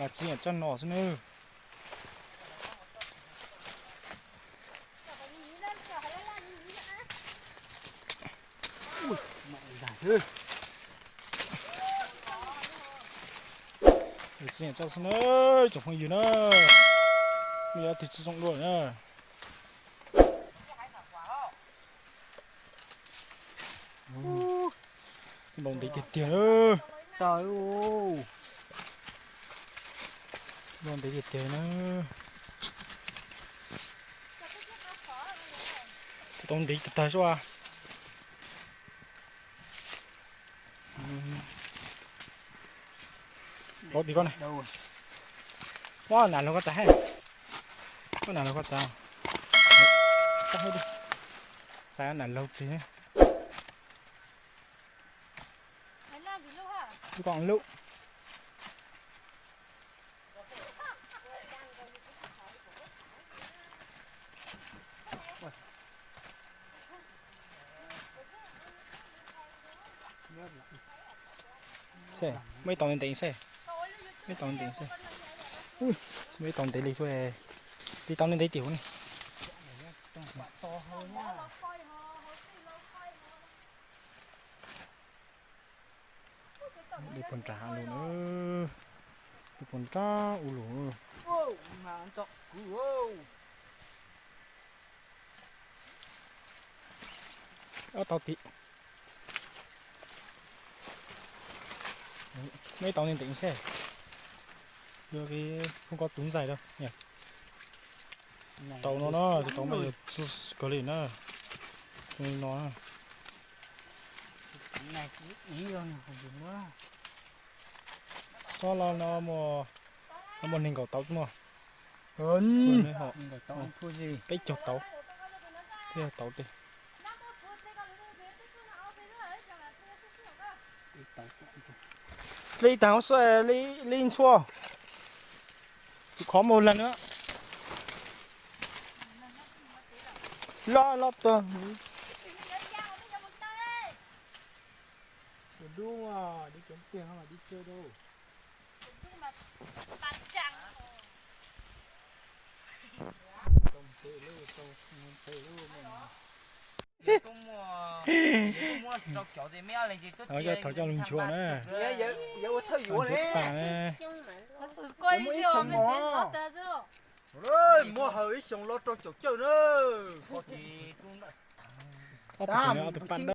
Tsis yam tsob no xwb na. Tsis yam tsob xwb na, tsoom phooj ywg na. Muaj ib tug tsis zoo dua na. Npau ntev tiag tiag. Npau ntev tiag tiag na. Tau ntev tag tag sua. Ua tim koj na. Ua nam laug koj txav he. Ua nam laug koj txav. Txav nam laug tsis. Koj lub. Muaj ib tau ntev ntev xwb. Muaj ib tau ntev ntev xwb. Muaj ib tau ntev li xwb. Li tau ntev ntev tim huv ne. Li puag nrad lug na. Li puag nrad u lug. Ob tau tim. Muaj ib tau ntev ntev xwb. Yog phooj koj tus ntxais rau. Tau no na, tus tau mas yog txwj kawg li na. Li no na. Tsob los no, no muaj nees nkaum tauv no. Peb caug tauv, peb caug tauv tej. Li tag xwb, li ntxhua. Tus khov mus leeg na. Loj loj tuag. Thov coj lug nchuav na. Muab haus ib xyoos los rau caum cawj na. Ob tug pab